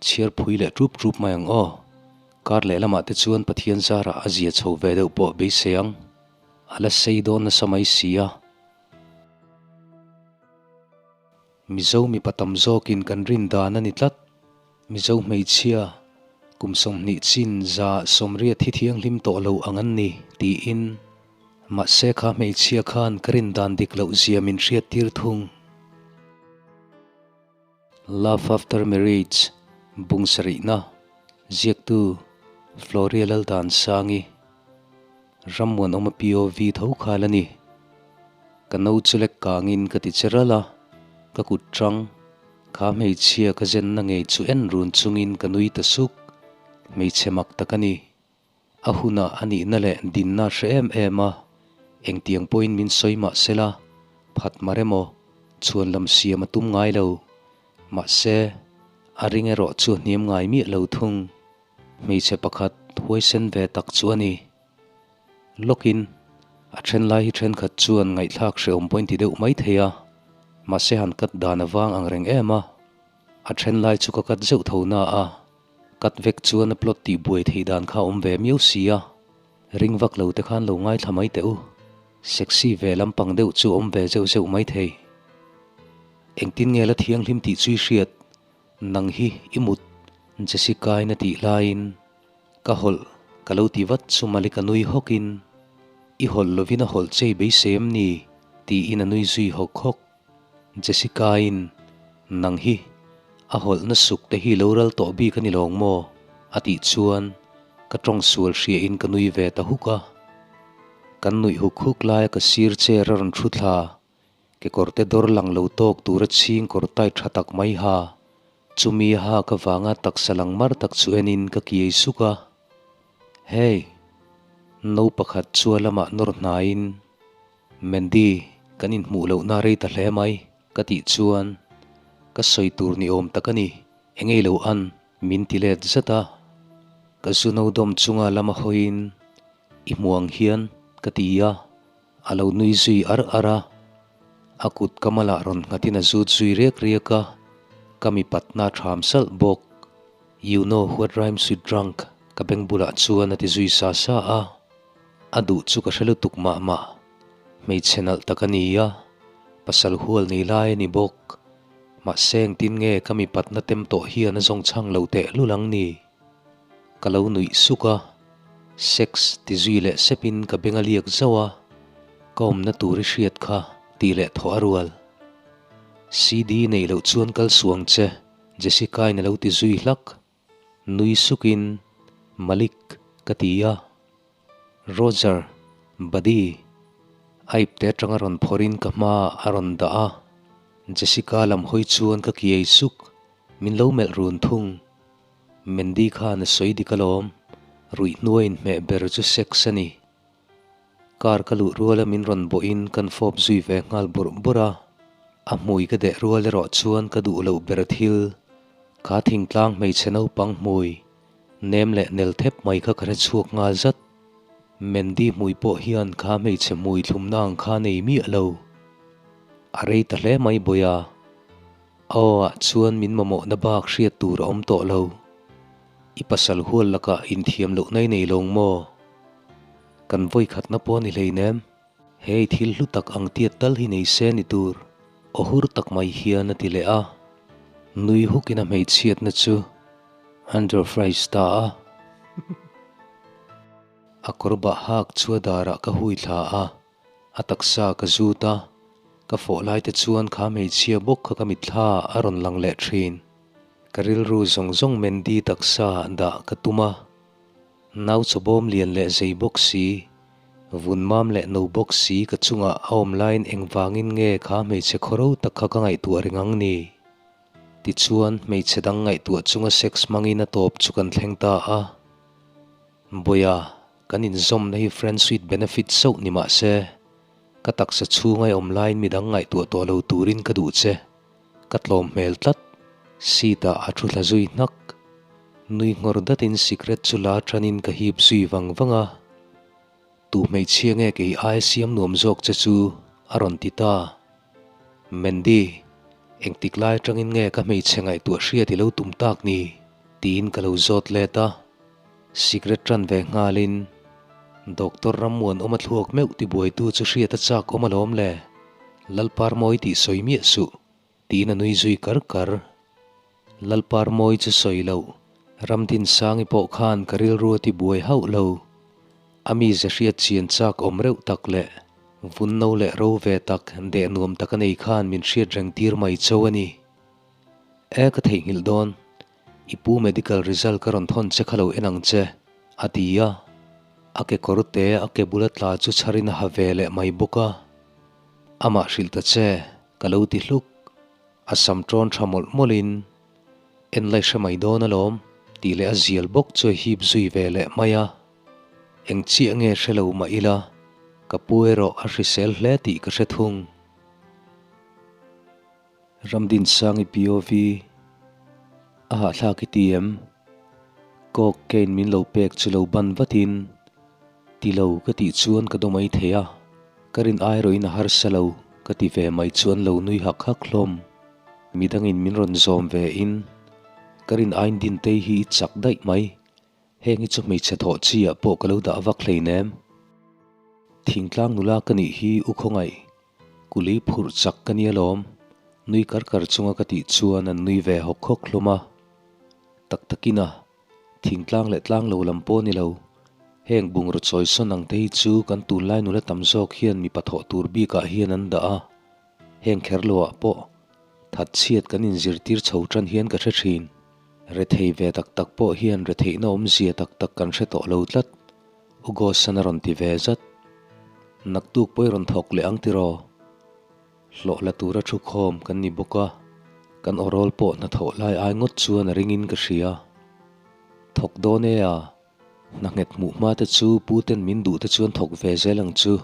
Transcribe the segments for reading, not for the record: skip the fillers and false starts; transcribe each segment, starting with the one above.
Chhiar phui leh ṭup ṭup mai ang aw. Kar leh lamah te chuan Pathian zarah a zia chho ve deuh pawh beisei ang. A la sei dawn nasa mai si a. Mizo mipa tam zawkin kan rin dan a ni tlat. Mizo hmeichhia kum 20 chin 180 hi thianghlim tawh lo ang an ni, tiin. Mahse kha hmeichhia khan ka rin dan dik loh zia min hriattir thung. Love After Marriage, Bung sarihna, Ziaktu, Floria Laldansangi, Rammuanawma POV tho khal a ni. Ka no chu lek kangin ka ti che ral a, ka kut tang, kha hmeichhia ka zenna ngei chu en run chungin ka nui ta suk, hmeichhe mak tak a ni. A hunah a nihna leh dinna hre em em a, engtiang pawhin min sawi mah sela, phat mar emaw, chhuan lam siam a tum ngai lo. Mahse, a ring erawh chu a hniam ngai miah lo thung. Hmeichhe pakhat huaisen ve tak chu a ni. Lawkin, a then lai hi thenkhat chuan ngaihthlak hrehawm pawhin ti deuh mai thei a, mahse han cut dan a vang ang reng em a, a then lai chu ka cut zeuh tho na a. Cut vek chuan a plot tih buai theih dan kha awm ve miau si a, ring vak lo te khan lo ngaithla mai teh u. Sexy ve lampang deuh chu awm ve zeuh zeuh mai thei. Engtin nge la thianghlim tih chu i hriat? Nang hi i mut Jessica-in a tih laiin ka hawlh ka lo ti vat chu Malik a nui hawkin I hawlh lovin a hawlh chei beisei em ni? tiin a nui zui hawk hawk. Jessica-in, Nang hi a hawlhna suk te hi lo ral tawh bik a ni lawng maw? a tih chuan ka tawng sual hriain ka nui ve ta huk a. Kan nuih huk huk laia ka sir chair a rawn thu thla, kekawr te dawr lang lo tawk tura chhing kawr tight tha tak mai ha, chumi a hak avanga taksa lang mar tak chu enin ka kiai suk a. Hey! No pakhat chu a lamah nawr hnaiin. Mandy, kan inhmuh lohna rei ta hle mai, ka tih chuan ka sawi tur ni awm tak a ni, engei lo an min ti let zat a. Ka zu no dawm chunga lama hawiin i hmu ang hian ka ti a, a lo nui zui ar ar a. A kut ka malah rawn nghatin a zut zui riak riak a, ka mipatna a ṭham salh bawk. You know what rhymes with drunk ka beng bulah chuan a ti zui sa sa a. A duh chu ka hre lutuk mah mah. Hmeichhe nalh tak a ni a, pasal hual nei lai a ni bawk. Mahse engtin nge ka mipatna tem tawh hian a zawng chhang lo teh lul ang ni? Ka lo nuih suk a, sex ti zui leh sepin ka beng a liak zauh a, ka awmna tur i hriat kha tih leh thawh a rual. CD neih loh chuan kal suang che, Jessica-in a lo ti zui hlak. Nui sukin, Malik, ka ti a. Roger, Buddy, a ipte atanga rawn phawrhin ka hmaah a rawn dah a. Jessica lam hawi chuan ka kiai suk, min lo melh run thung. Mandy khan a sawi dik alawm, ruih hnuaiin hmeh ber chu sex a ni. Car ka luh ruala min rawn bawhin kan fawp zui ve nghal bawrh bawrh a, a hmui ka deh rual erawh chuan ka duh loh ber thil, kha thingtlang hmeichhe naupang hmui nem leh nel thep mai kha ka hre chhuak nghal zat. Mandy hmui pawh hian kha hmeichhe hmui thlumna ang kha nei miah lo. A rei ta hle mai Bawia. A aw ah chuan min mamawhna bak hriat tur a awm tawh lo. I pasal hual lakah inthiam loh nai nei lawng maw? Kan vawi khatna pawh a ni hleinem. Hei thil hlu tak ang tiat tal hi nei se ni tur, aw hur tak mai hian a ti leh a. Nui hukin a hmeichhiatna chu under fries ta a. A kawr bah hak chu a darah ka hui thla a, a taksa ka zut a. Ka fawh lai te chuan kha hmeichhia bawk kha ka mitthla a rawn lang leh thin. Ka rilru zawng zawng Mandy taksa dah ka tum a. Nau chawbawm lian leh zei bawk si, vun mam leh no bawk si ka chungah a awm laiin engvangin nge kha hmeichhe khawro tak kha ka ngaihtuah reng ang ni? Tichuan, hmeichhe dang ngaihtuah chunga sex hmangin a tawp chu kan thleng ta a. Bawiha, kan inzawmna hi friends with benefits zauh ni mah se, ka taksa chhunga i awm laiin midang ngaihtuah tawh lo turin ka duh che. Ka tlawm hmel tlat. Seat ah a thu thla zui hnak. Nui nghawr datin sikret chu la tanin ka hip zui vang vang a. Tu hmeichhia nge kei ai siam nuam zawk che chu a rawn ti ta. Mandy, engtik lai atangin nge ka hmeichhe ngaihtuah hriat i lo tum tak ni? Tiin ka lo zawt let a, Sikret ṭan ve nghalin Doctor Rammuanawma thluak meuh tibuaitu chu hriat a chak awm alawm le, Lalparmawi tih sawi miah suh, tiin a nui zui kar kar. Lalparmawi chu sawi loh, Ramdinsangi pawh khan ka rilru a tibuai hauh lo. A mize hriat chian chak awm reuh tak leh vunno leh ro ve tak deh nuam tak a nei khan min hriat reng tir mai cho a ni. E ka theihnghilh dawn, i pu medical result ka rawn thawn che kha lo en ang che, a ti a. A kekawr te a ke bula tla chu chharin a ha ve leh mai bawk a. Amah hrilh ta che, ka lo ti hluk. A sam ṭawn ṭha mawlh mawlhin, En lai hre mai dawn alawm, tih leh a zial bawk chu a hip zui ve leh mai a. Eng chiah nge hre lo mah ila, ka pu erawh a hrisel hle tih ka hre thung. Ramdinsangi POV, A hahthlak i ti em? Coke cane min lo pek chu lo ban vatin, Ti lo ka tih chuan ka dawm ai thei a, ka rin ai erawhin a harsa lo ka ti ve mai chuan lo nui hak hak hlawm. Midangin min rawn zawm ve in, ka rin aiin Dintei hi i chak daih mai. Heng hi chu hmeichhe thawh chi ah pawh ka lo dah vak hleinem. Thingtlang nula ka nih hi u khawngaih. Kuli phurh chak ka nia lawm, nui kar kar chunga ka tih chuan an nui ve hawk hawk hlawm a. Tak takin a, thingtlang leh tlang lo lam pawh ni lo. Heng bungraw chawi sawn ang te hi chu kan tunlai nula tam zawk hian mipa thawh tur bikah hian an dah a. Heng kher loah pawh that chhiat kan inzirtir chho tan hian ka hre thin. Rethei ve tak tak pawh hian retheihna awmzia tak tak kan hre tawh lo tlat. U Gossan a rawn ti ve zat. Naktuk pawh i rawn thawk leh ang tiraw? Hlawh la tura thu khawm kan ni bawk a, kan awrawl pawh hnathawh lai ai ngawt chuan a ringin ka hria. Thawk dawn e a, hna nghet hmuh hma te chu pu ten min duh te chuan thawk ve zel ang chu.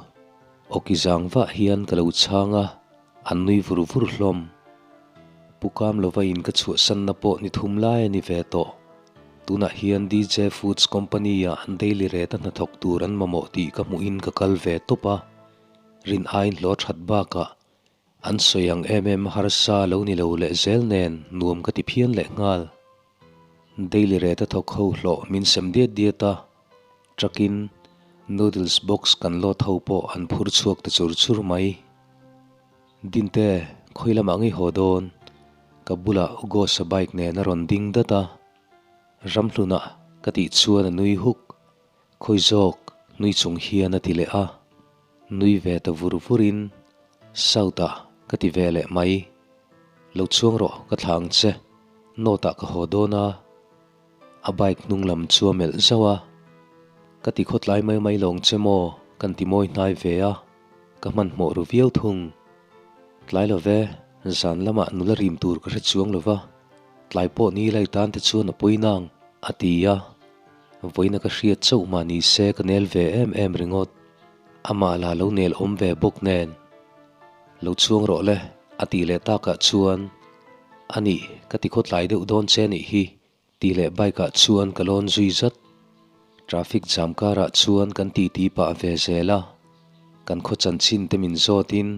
Awki zang vah hian ka lo chhang a, an nui vur vur hlawm. Pu Kam lova in ka chhuahsanna pawh ni thum lai a ni ve tawh. Tunah hian DJ Foods Company ah an daily rate a hnathawk tur an mamawh tih ka hmuhin ka kal ve tawp a, rin aiin hlawh that bakah an sawi ang em em harsa lo ni lo leh zel nen nuam ka ti phian leh nghal. Daily rate a thawk ho hlawh min sem diat diat a, truck in noodles box kan load ho pawh an phur chhuak ta chur chur mai. Dinte, khawi lamah ngei haw dawn? Ka bulah Ugosa bike nen a rawn ding dat a. Ramhlunah ka tih chuan a nui huk. Khawi zawk, nui chung hian a ti leh a. Nui ve ta vur vurin, South-ah ka ti ve leh mai. Lo chuang rawh, ka thlah ang che. North-ah ka haw dawn a. A bike hnung lam chu a melh zauh a. Ka ti khawtlai mai mai lawng che maw? Kan ti mawi hnai ve a. Ka hmanhmawh ru viau thung. Tlai lo ve, zan lamah nula rim tur ka hre chuang lo va, tlai pawh ni lai tan te chuan a pawi nang, a ti a. Vawiina ka hriat chauh mah ni se ka nel ve em em ringawt. Amah la lo nel awm ve bawk nen. Lo chuang rawh le, a tih leh takah chuan, A nih, ka ti khawtlai deuh dawn che nih hi, Tih leh bike ah chuan ka lawn zui zat. Traffic jam karah chuan kan titi pah ve zel a, kan khaw chanchin te min zawt in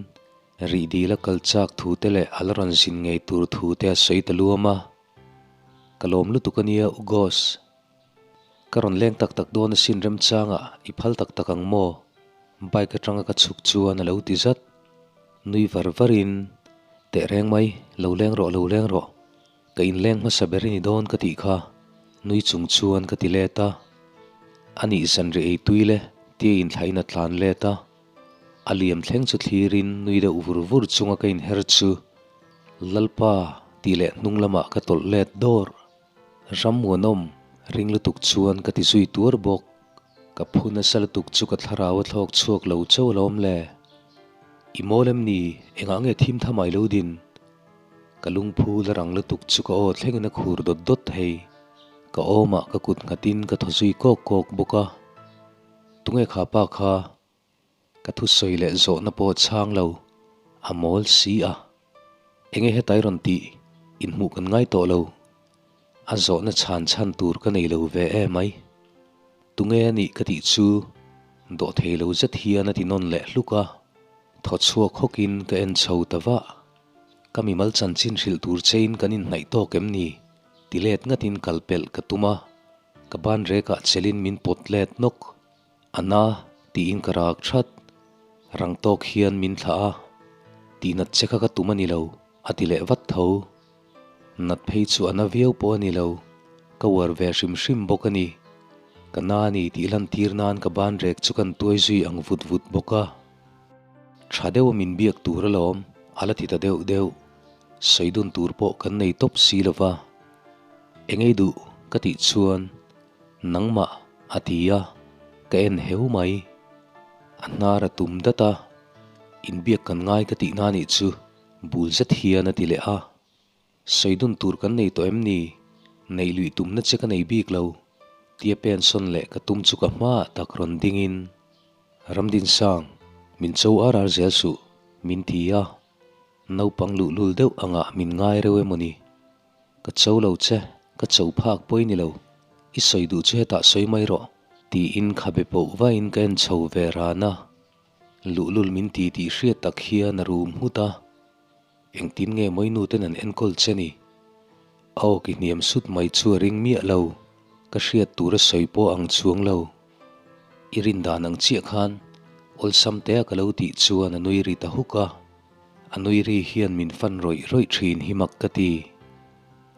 rih dil a kal chak thu te leh a la rawn zin ngei tur thu te a sawi ta luam a. Ka lawm lutuk a nia U Gos. Ka rawn leng tak tak dawn asin remchangah i phal tak tak ang maw? Bike atanga ka chhuk chuan a lo ti zat. Nui var var in, Teh reng mai, lo leng rawh lo leng rawh. Ka inleng hmasa ber i ni dawn ka tih kha, nui chung chuan ka ti let a. A nih zanriah ei tui le tia inthlain a tlan let a. A liam thleng chu thlirin nui deuh vur vur chunga ka inher chu Lalpa tih leh hnung lamah ka tawlh let dawr. Ram muanawm ring lutuk chuan ka ti zui tuar bawk. Ka phu nasa lutuk chu ka thlarau a thlawk chhuak lo chauh alawm le. I mawl em ni? Engah nge thim tha mai lo din? Ka lungphu la rang lutuk chu ka aw thlengin a khur dawt dawt thei. Ka awmah ka kut nghatin ka thaw zui kawk kawk bawk a. Tunge kha pa kha? Ka thusawi leh zawhna pawh chhang lo, a mawl si a. Enge hetai rawn tih? Inhmuh kan ngai tawh lo. A zawhna chhan chhan tur ka nei lo ve em ai. Tunge a nih ka tih chu dawhthei lo zet hian a ti nawn leh hluk a. Thaw chhuak hawkin ka en chho ta vah. Ka mimal chanchin hrilh tur chein kan inhnaih tawk em ni? Ti let ngatin kal pelh ka tum a, ka ban rekah chelin min pawt let nawk. A na tiin ka rak that. Rang tawk hian min thlah a, Tihnat che kha ka tum a ni lo, a ti leh vat tho. Nat phei chu a na viau pawh a ni lo, ka uar ve hrim hrim bawk a ni. Ka na a ni tih lantir nan ka ban rek chu kan tuai zui ang vut vut bawk a. Tha deuh a min biak tur alawm, a la ti ta deuh deuh. Sawi dun tur pawh kan nei tawp si lo va. Engei duh ka tih chuan nangmah a ti a, ka en heu mai. A hnar a tum dat a, inbiak kan ngai ka tihna nih chu bul zet hian a ti leh a. Sawi dun tur kan nei tawh em ni? Neih luih tumna che ka nei bik lo, tia pensawn leh ka tum chu ka hmaah tak rawn dingin, Ramdinsang, min cho ar ar zel suh, min ti a. Naupang luhlul deuh angah min ngai reuh emaw ni? Ka cho lo che, ka cho phak pawi ni lo, i sawi duh chu hetah sawi mai rawh, tiin khabe poh vain ka en chho ve ran a. Luhlul min ti tih hriat tak hian a rum nghut a. Engtin nge mawi nu ten an enkawl che ni? A aw ki hniam sut mai chu a ring miah lo, ka hriat tur a sawi pawh ang chuang lo. I rin dan ang chiah khan awlsam te a ka lo tih chuan a nui ri ta huk a, a nui ri hian min fan rawih rawih thin hi mak ka ti.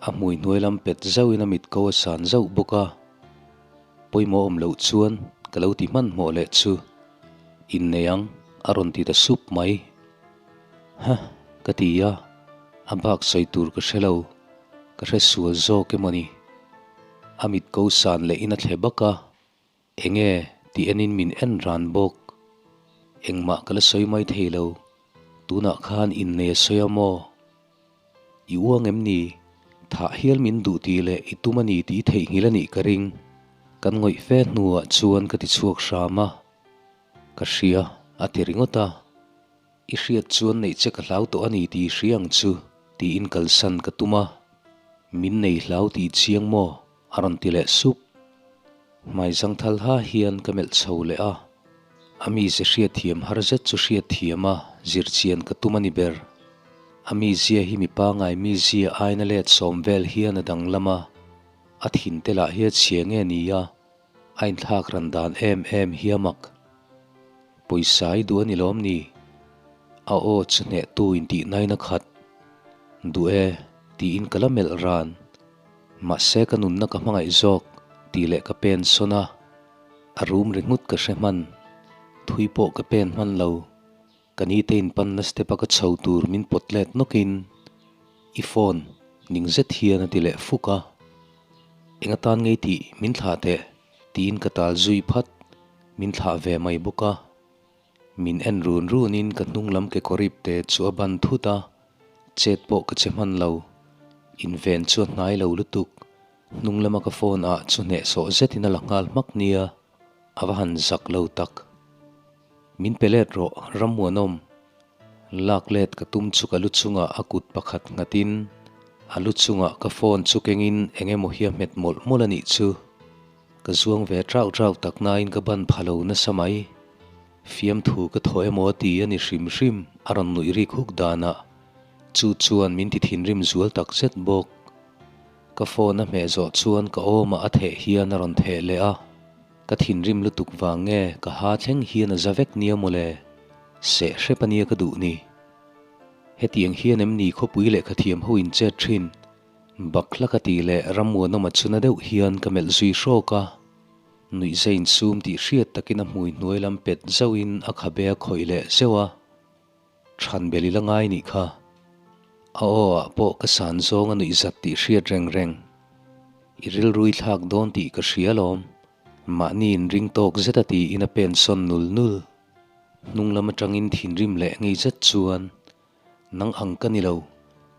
A hmui hnuai lam pet zauhin a mit ko a san zauh bawk a, pawimawh awm loh chuan ka lo ti hmanhmawh leh chu innei ang a rawn ti ta sup mai. Huh! Ka ti a, a bak sawi tur ka hre lo, ka hre sual zawk emaw ni? A mit ko san leh in a thle bak a, enge tih enin min en ran bawk. Engmah ka la sawi mai thei lo, tunah khan innei a sawi a maw? I uang em ni? Thah hial min duh tih leh i tum a ni tih i theihnghilh a nih ka ring. Kan ngawih fe hnuah chuan ka ti chhuak hram a, ka hria a ti ringawt a. I hriat chuan neih che ka hlau tawh a ni tih i hria ang chu, tiin kalsan ka tum a. Min nei hlau tih chiang maw? a rawn ti leh sup. Hmai zangthal ha hian ka melh chho leh a. A mize hriatthiam har zet chu hriatthiam a zir chian ka tum a ni ber. A mizia hi mi pangai mizia aina let sawm vel hian a danglam a, a thin te lah hi a chhia nge ni a, A inthlak ran dan em em hi a mak. Pawisa i duh a ni lawm ni? A aw chu hnehtu intih nain a khat. Duh e, tiin ka la melh ran. Mahse ka nunna ka hmangaih zawk tih leh ka pen sawn a, a rum ri nghut ka hre hman. Thui pawh ka pen hman lo. Ka nite inpanna step a ka chho tur min pawt let nawkin i phone ning zet hian a ti leh fuk a. Eng atan ngei tih min thlah teh tiin ka tal zui phat, min thlah ve mai bawk a. Min en run runin ka hnung lam kekawr ip te chu a ban thut a, chet pawh ka che hman lo. Inven chu a hnai lo lutuk, hnung lama ka phone ah chu hnehsawh zetin a la nghal hmak nia, a va han zak lo tak. Min pe let rawh, Rammuanawm. Lak let ka tum chu ka lu chungah a kut pakhat nghatin a lu chungah ka phone chu kengin eng emaw hi a hmet mawlh mawlh a nih chu. Ka zuang ve trauh trauh tak nain ka ban pha lo nasa mai. Fiamthu ka thaw emaw a ti a ni hrim hrim a rawn nuih rik huk danah chu chuan min ti thinrim zual tak zet bawk. Ka phone a hmeh zawh chuan ka awmah a theh hian a rawn theh leh a. Ka thinrim lutuk vang nge ka ha thleng hian a za vek nia mawle, seh hrep a nia ka duh ni. Hetiang hian em ni khawpui lehkha thiam ho in chet thin? Bakhla ka tih leh Rammuanawma chuna deuh hian ka melh zui hrawk a. Nuihza insum tih hriat takin a hmui hnuai lam pet zauhin a khabe a khawih leh zeuh a. Chhan bel i la ngai nih kha. A aw ah pawh ka san zawng a nuih zat tih hriat reng reng. I rilrui thlak dawn tih ka hria lawm. Mahni in ring tawk zet a tiin a pen sawn nul nul. Hnung lam atangin thinrim leh ngei zet chuan, Nang ang ka ni lo,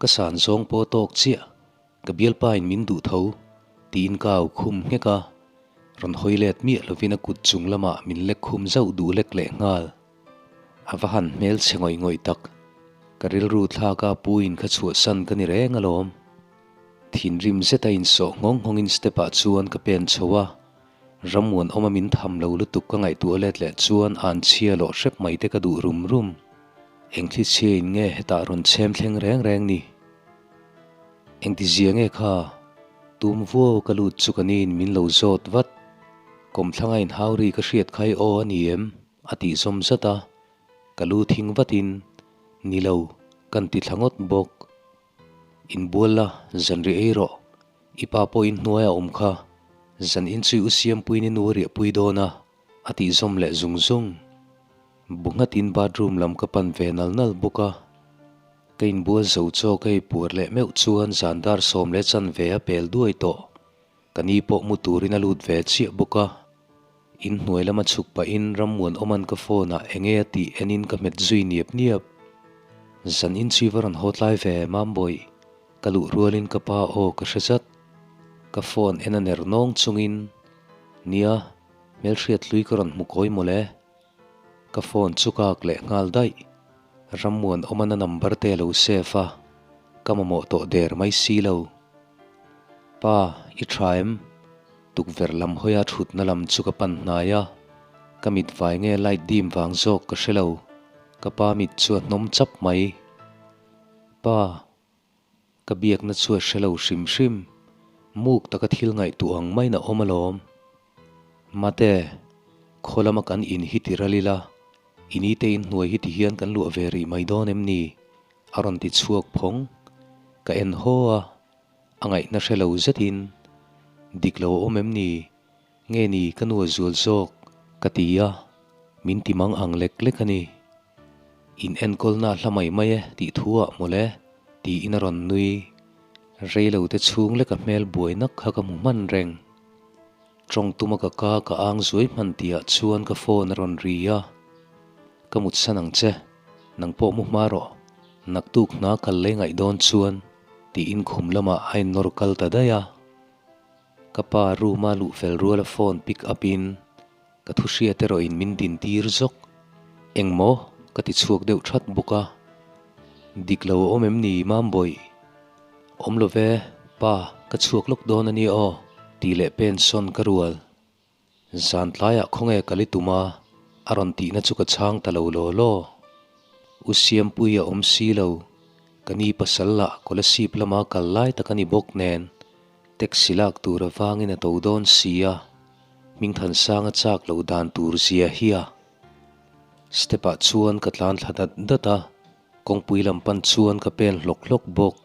ka san zawng pawh tawk chiah, ka bialpa in min duh tho, tiin ka au khum nghek a. Rawn hawi let miah lovin a kut chung lamah min lek khum zauh duh lek leh nghal. A va han hmel chhe ngawih ngawih tak. Ka rilru thlak a puiin kha chhuahsan ka ni reng alawm. Thinrim zeta insawh nghawng nghawngin step ah chuan ka pen chho a, Rammuan awma min tham lo lutuk ka ngaihtuah let leh chuan an chhia lawh hrep mai te ka duh rum rum. Eng thli chhia in nge hetah rawn chhem thleng reng reng ni? Engti zia nge kha? Tum vuau ka lut chu ka niin min lo zawt vat. Kawmthlanga inhau ri ka hriat khai aw a ni em? a tih zawm zat a. Ka lu thing vatin, Ni lo, kan ti thla ngawt bawk. Inbual la, zan ri ei rawh. I pa pawh inhnuai a awm kha. Zan inchui u Siampuiin i nu a riahpui dawn a, a tih zawm leh zung zung. Bu nghatin bathroom lam ka pan ve nal nal bawk a. Ka inbual zo chaw ka ei puar leh meuh chuan zan dar 10:15 a pel duai tawh. Ka ni pawh mu turin a lut ve chiah bawk a. Inhnuai lama chhuk pahin Rammuanawma'n ka phone ah enge a tih enin ka hmet zui niap niap. Zan inchhi va rawn haw tlai ve Mambawih, ka luh rualin ka pa aw ka hre zat. Ka phone en a ner nawng chungin, Nia, hmelhriat hlui ka rawn hmu kawi mawle. Ka phone chu ka ak leh nghal daih. Rammuanawma'n a number te a lo save a, ka mamawh tawh der mai si lo. Pa, i tha em? Tukverh lam hawia thutna lam chu ka pan hnai a, ka mit vai nge light dim vang zawk ka hre lo, ka pa mit chu a hnawm chap mai. Pa, ka biakna chu a hre lo hrim hrim, muk taka thil ngaihtuah ang maiin a awm alawm. Mate, khaw lama kan in hi ti ral ila, i ni te inhnuai hi ti hian kan luah ve rih mai dawn em ni? A rawn ti chhuak phawng. Ka en haw a. A ngaihna hre lo zetin, Dik lo a awm em ni? Nge ni ka nu a zual zawk? Ka ti a, min ti mang ang lek lek a ni. In enkawlna a hla mai mai e tih thu ah mawle, tiin a rawn nui. Rei lo te chhung lek a hmel buai nak kha ka hmu hman reng. Tawng tuma ka ka ka ang zuai hman tihah chuan ka phone a rawn ri a, Ka mutsan ang che, nang pawh mu hma rawh, naktuk hna kal lei ngaih dawn chuan tiin khum lamah a innawr kal ta daih a. Ka pa room a luh fel rual a phone pick up in ka thu hriat erawh in min din tir zawk. Engmaw? Ka ti chhuak deuh that bawk a. Dik lo a awm em ni Mambawih? Awm lo ve, pa, ka chhuak lawk dawn a nia aw, tih leh pen sawn ka rual. Zan tlaiah khawnge ka li tum a, a rawn tihna chu ka chhang ta lo law law. U Siampui a awm si lo, ka ni pasal lah Kolasib lama kal lai tak a ni bawk nen, taxi lak tur avangin a to dawn si a, Hmingthansanga chak loh dan tur zia hi a. Step ah chuan ka tlan thla dat dat a, kawngpui lam pan chuan ka pen hlawk hlawk bawk.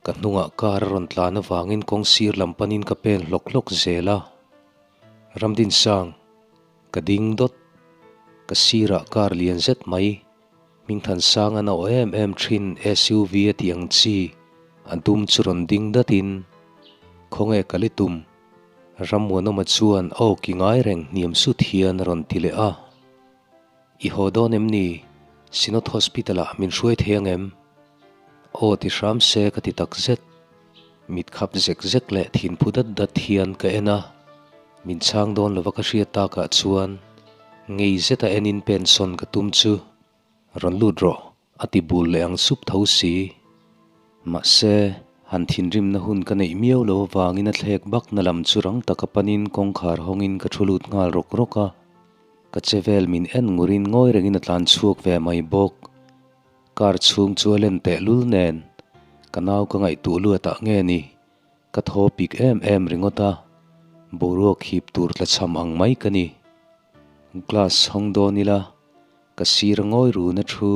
Ka hnungah car a rawn tlan avangin kawng sir lam panin ka pen hlawk hlawk zel a. Ramdinsang, ka ding dawt. Ka sirah car lian zet mai, Hmingthansanga na aw em em thin SUV a tih ang chi a dum chu rawn ding datin, Khawnge ka li tum? Rammuanawma chuan a awki ngai reng hniam sut hian a rawn ti leh a. I haw dawn em ni? Synod Hospital ah min hruai thei ang em? Aw ti hram se ka ti tak zet. Mit khap zek zek leh thin phu dat dat hian ka en a, min chhang dawn lova ka hriat takah chuan ngei zeta enin pensawn ka tum chu rawn lut rawh a ti bul leh ang sup tho si. Mahse, han thinrimna hun ka neih miau lo avangin a thlek bakna lam chu rang taka panin kawngkhar hawngin ka thu lut nghal rawk rawk a. Ka che vel min en ngurin ngawi rengin a tlan chhuak ve mai bawk. Car chhung chu a len teh lul nen ka nau ka ngaihtuah luat ah nge ni? Ka thaw pik em em ringawt a, boruak hip tur tla chham ang mai ka ni. Glass hawng dawn ila ka sir a ngawi run a thu,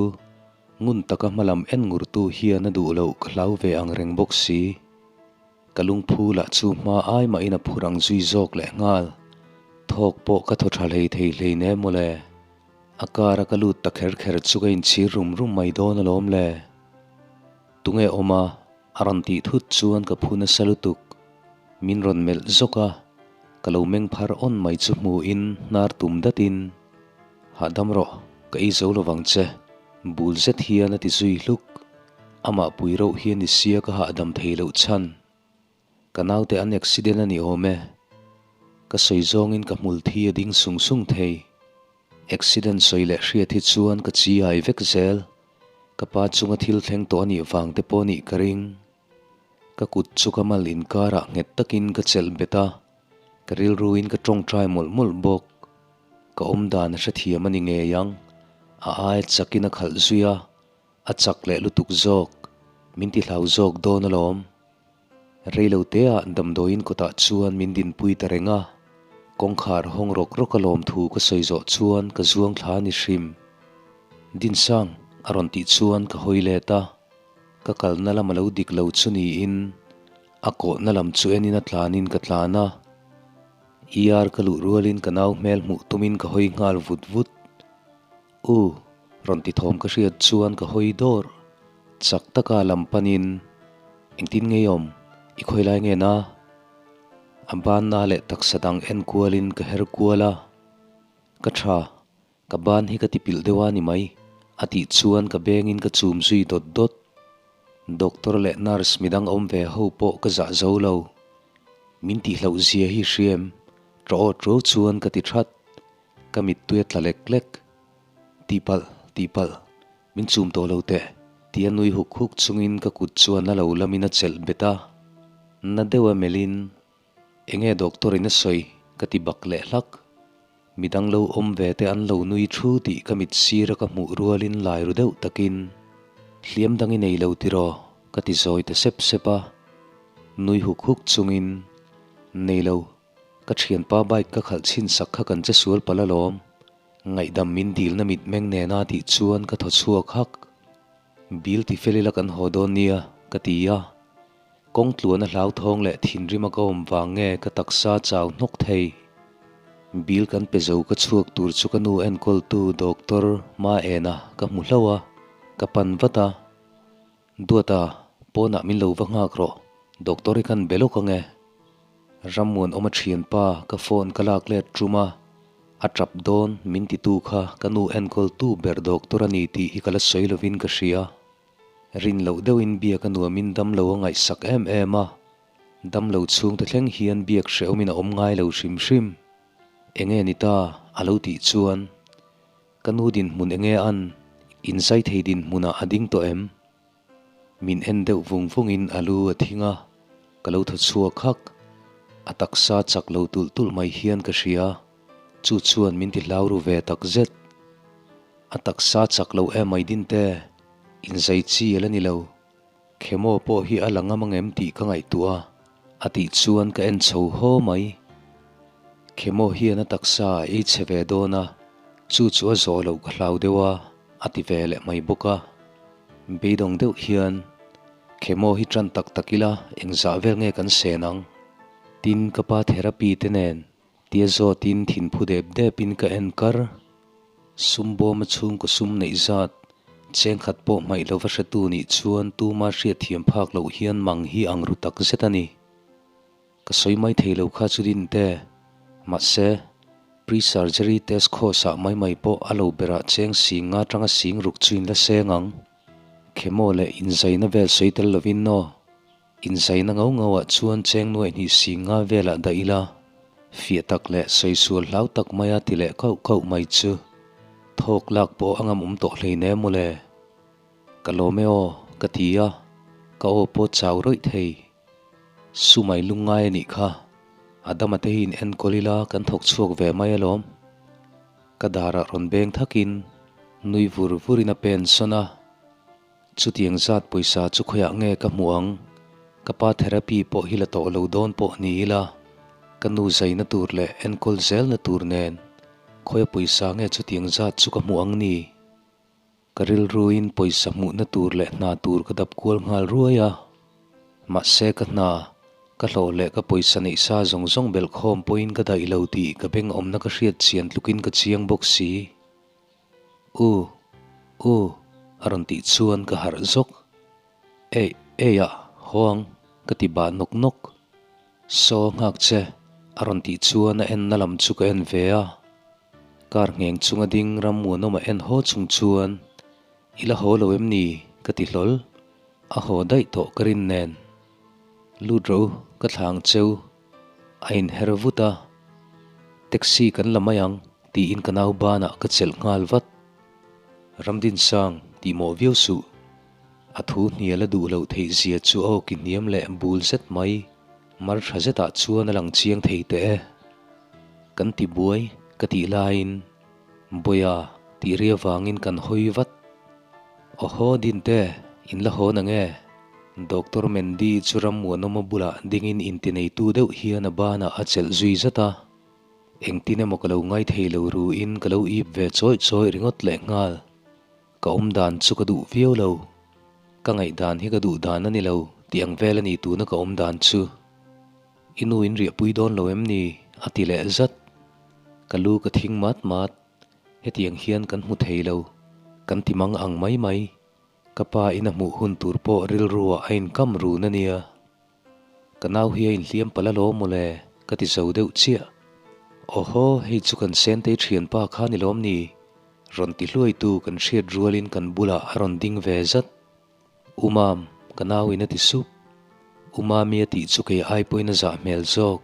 ngun taka hmalam en ngurtu hian a duh loh ka hlau ve ang reng bawk si. Ka lungphu lah chu hma ai mahin a phur ang zui zawk leh nghal. Thawk pawh ka thaw tha hlei thei hlein em mawle. A car a ka lut ta kher kher chu ka inchhir rum rum mai dawn alawm le. Tunge awm a, a rawn tih thut chuan ka phu nasa lutuk. Min rawn melh zawk a, ka lo meng phar awn mai chu hmuhin hnar tum datin, Hahdam rawh, ka ei zo lovang che, bul zet hian a ti zui hluk. Amah pui reuh hian i sia ka hahdam thei loh chhan. Ka naute an accident a ni awm e. Ka sawi zawngin ka hmul thi a ding sung sung thei. Accident sawi leh hriat hi chuan ka chi ai vek zel. Ka pa chunga thil thleng tawh a nih vang te pawh nih ka ring. Ka kut chu ka mal inkarah nghet takin ka chelh bet a, ka rilruin ka tawngtai mawlh mawlh bawk. Ka awmdan a hrethiam a ni ngei ang. A aia chakin a khalh zui a, a chak leh lutuk zawk. Min ti hlau zawk dawn alawm. Reiloteah damdawiin kawtah chuan min dinpui ta reng a, kawngkhar hawng rawk rawk a lawm thu ka sawi zawh chuan ka zuang thla a ni hrim. Dinsang a rawn tih chuan ka hawi let a, ka kalna lam a lo dik lo chu niin a kawhna lam chu enin a tlanin ka tlan a. ER ka luh rualin ka nau hmel hmuh tumin ka hawi nghal vut vut. U, rawn ti thawm ka hriat chuan ka hawi dawr. Chak taka lam panin, Engtin ngei awm, i khawi lai nge na? A banna leh taksa dang en kualin ka her kual a. Ka tha, ka ban hi ka ti pilh deuh a ni mai, a tih chuan ka bengin ka chum zui dawt dawt. Doctor leh nurse midang awm ve ho pawh ka zah zo lo. Min tihloh zia hi hriam, ṭaw aw ṭuau chuan ka ti that. Ka mittui a tla lek lek. Tihpalh, tihpalh, min chum tawh lo teh, tia nui huk huk chungin ka kut chuan a lo lamin a chelh bet a. Na deuh a melhin, Enge doctor in a sawi? ka ti bak leh hlak. Midang lo awm ve te an lo nui thu tih ka mit sira ka hmuh rualin lai ru deuh takin, Hliam dang i nei lo tiraw? ka ti zawi ta sep sep a. Nui huk huk chungin, Nei lo. Ka thianpa bike ka khalh chhin sak kha kan che sual palh alawm. Ngaihdam min dilna mitmeng nena tih chuan ka thaw chhuak hak. Bill ti fel ila kan haw dawn nia, ka ti a. Kawng tluan a hlauthawng leh thinrim a ka awm vang nge ka taksa chau hnawk thei. Bill kan pe zo ka chhuak tur chu ka nu enkawltu Doctor Maena ka hmu hlauh a, ka pan vat a. Duata, pawnah min lo va nghak rawh, doctor hi khan be lawk ang e. Rammuan awm a thianpa ka phone ka lak let tum a, a tap dawn min titu kha ka nu enkawltu ber doctor a ni tih hi ka la sawi lovin ka hria. Rin loh deuhin biak a nuamin damlo a ngaihsak em em a, damlo chhungte thleng hian biak hrehawmin a awm ngai lo hrim hrim. Enge ni ta? a lo tih chuan. Ka nu dinhmun enge an inzai thei dinhmunah a ding tawh em? Min en deuh vung vungin a lu a thing a, ka lo thaw chhuak hak. A taksa chak lo tulh tulh mai hian ka hria, chu chuan min ti hlau ru ve tak zet. A taksa chak lo em mai dinte, inzai chi a la ni lo. Khemaw pawh hi a la ngam angem tih ka ngaihtuah a, a tih chuan ka en chho haw mai. Khemaw hian a taksa a ei chhe ve dawn a, chu chu a zawh loh ka hlau deuh a, a ti ve leh mai bawk a. Beidawng deuh hian, Khemaw hi tan tak tak ila engzah vel nge kan sen ang? Tin, ka pa therapy te nen tia zawtin thinphu dep depin ka en kar. Sum bawma chhungkaw sum neih zat chengkhat pawh hmaih lova hretu nih chuan tuma hriatthiam phak loh hian mang hi ang ru tak zet a ni. Ka sawi mai thei lo kha chu din te. Mahse, pre-surgery test course ah mai mai pawh a lo berah cheng sing nga tanga sing ruk chu in la seng ang. Chemo leh inzaina vel sawi tel lovin aw. Inzaina ngau ngauah chuan cheng nuaih hnih sing nga velah dah ila, fiah tak leh sawi sual hlau tak maia ti leh kauh kauh mai chu thawk lak pawh a ngam awm tawh hleinem mawle. Ka lawm e aw, ka ti a, ka aw pawh chau rawih thei. Sumai lungngai a nih kha, Adama te hi in enkawl ila kan thawk chhuak ve mai alawm. Ka darah rawn beng thakin nui vur vurin a pen sawn a. Chutiang zat pawisa chu khawiah nge ka hmuh ang? Ka pa therapy pawh hi la tawh lo dawn pawh ni ila, ka nu zaina tur leh enkawl zelna tur nen khawia pawisa nge chutiang zat chu ka hmuh ang ni? Ka rilruin pawisa hmuhna tur leh hna tur ka dap kual nghal ruai a. Mahse ka hna, ka hlawh leh ka pawisa neih sa zawng zawng belhkhawm pawhin ka daih lo tih ka beng awmna ka hriat chian tlukin ka chiang bawk si. U, u, a rawn tih chuan ka harh zawk. Eih, ei ah, haw ang, ka ti bah nawk nawk. Saw nghak che, a rawn tih chuan a enna lam chu ka en ve a. Car ngheng chunga ding ram muanawm a en haw chung chuan, I la haw lo em ni? ka ti hlawl. A haw daih tawh ka rin nen. Lut rawh u, ka thlang cheu. A inher vut a, Taxi kan la mai ang, tiin ka nau banah ka chelh nghal vat. Ramdinsang, tih mawh viau suh. A thu hnial a duh loh theih zia chu a awki hniam leh bul zet mai, mar tha zetah chuan a lang chiang thei teh e. Kan ti buai, ka tih laiin, Bawiha, tih ri avangin kan hawi vat. Awhaw Dinte, in la haw na nge? Doctor Mandy chu Rammuanawma bulah dingin intineitu deuh hian a banah a chelh zui zat a. Engtin emaw ka lo ngaithei lo ruin ka lo ip ve chawih chawih ringawt leh nghal. Ka awm dan chu ka duh viau lo. Ka ngaihdan hi ka duh dan a ni lo tih ang vel a ni tuna ka awm dan chu. I nu in riahpui dawn lo em ni? a ti leh zat. Ka lu ka thing mat mat. Hetiang hian kan hmu thei lo. Kan ti mang ang mai mai. Ka pa in a hmuh hun tur pawh rilruah a inkam run a nia. Ka nau hi a inhliam palh alawm mawle, ka ti zo deuh chiah. Awhaw, hei chu kan Sentei thianpa kha ni lawm ni? Rawn ti hluaitu kan hriat rualin kan bulah a rawn ding ve zat. U Mam, ka nau in a ti sup. U Mami a tih chu kei ai pawhin a zah hmel zawk.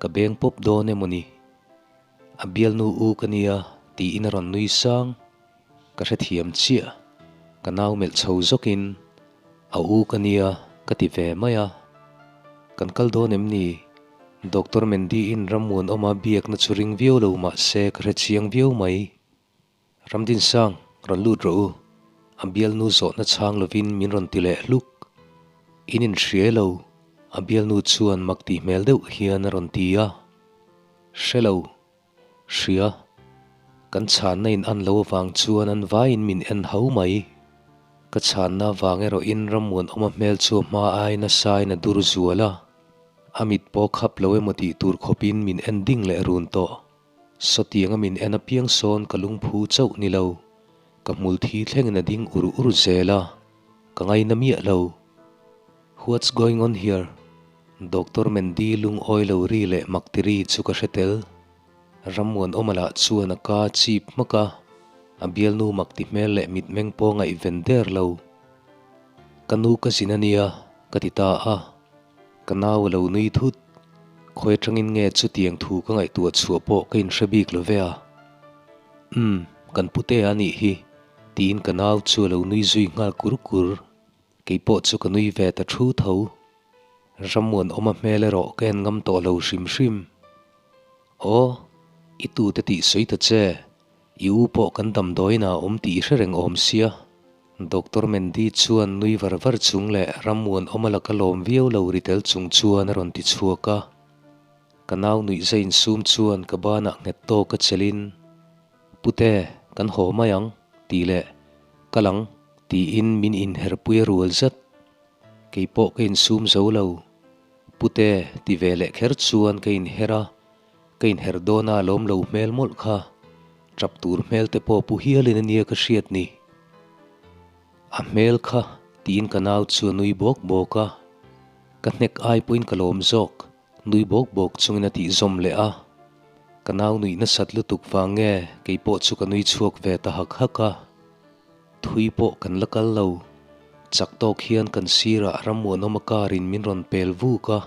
Ka beng pawp dawn emaw ni? A bialnu u ka nia, tiin a rawn nui sang. Ka hrethiam chiah. Ka nau melh chho zawkin, A u ka nia, ka ti ve mai a. Kan kal dawn em ni? Doctor Mendy-in Rammuanawma biakna chu ring viau lo mah se ka hrechiang viau mai. Ramdinsang, rawn lut rawh u. A bialnu zawhna chhang lovin min rawn ti leh hluk. In inhria lo, a bialnu chuan mak tih hmel deuh hian a rawn ti a. Hre lo. Hria. Kan chhanna in an lo avang chuan an vaiin min en ho mai. Ka chhanna avang erawhin Rammuanawma hmel chu a hma ai nasain a dur zual a. A mit pawh khap lo emaw tih tur khawpin min en ding leh run tawh. Sawtianga min en apiang sawn ka lungphu chauh ni lo, ka hmul thi thlengin a ding ur ur zel a, ka ngaina miah lo. What's going on here? Doctor Mandy lungawi lo ri leh mak ti ri chu ka hre tel. Rammuanawma lah chuan a ka chip hmak a, a bialnu mak ti hmel leh mitmeng pawh ngaihven der lo. Ka nu ka zin a nia, ka ti ta a. Ka nau a lo nui thut. Khawi atangin nge chutiang thu ka ngaihtuah chhuah pawh ka inhre bik lo ve a. Umm, kan pute a nih hi, tiin ka nau chu a lo nui zui nghal kur kur. Kei pawh chu ka nui ve ta thu tho. Rammuanawma hmel erawh ka en ngam tawh lo hrim hrim. Aw, i tute tih sawi ta che. I u pawh kan damdawiin ah awm tih i hre reng awm sia. Doctor Mendy chuan nui var var chung leh Rammuanawma laka lawm viau lo ri tel chung chuan a rawn ti chhuak a. Ka nau nuih zai insum chuan ka banah nghet tawk a chelhin, Pute, kan haw mai ang, tih leh, Kal ang, tiin min inherpui a rual zat. Kei pawh ka insum zo lo. Pute, ti ve leh kher chuan ka inher a. Ka inher dawn a lawm lo hmel mawlh kha. Tap tur hmel te pawh pu hialin a nia ka hriat ni. A hmel kha tiin ka nau chu a nui bawk bawk a. Ka hnek ai pawhin ka lawm zawk, nui bawk bawk chungin a tih zawm leh a. Ka nau nuih nasat lutuk vang nge kei pawh chu ka nui chhuak ve ta hak hak a. Thui pawh kan la kal lo. Chak tawk hian kan sirah Rammuanawma car in min rawn pel vuk a.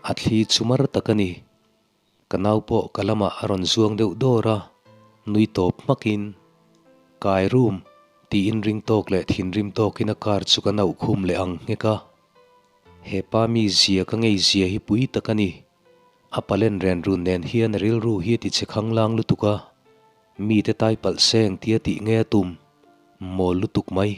A thli chu mar tak a ni. Ka nau pawh ka lamah a rawn zuang deuh dawr a, nui tawp hmakin, Kai room, tiin ring tawk leh thinrim tawkin a car chu ka nauh khum leh ang nghek a. He pa mi zia ka ngei zia hi pui tak a ni. A palen ren run nen hian a rilru hi a ti che khanglang lutuk a, mite tai palh seng tia tih nge a tum? Mawl lutuk mai.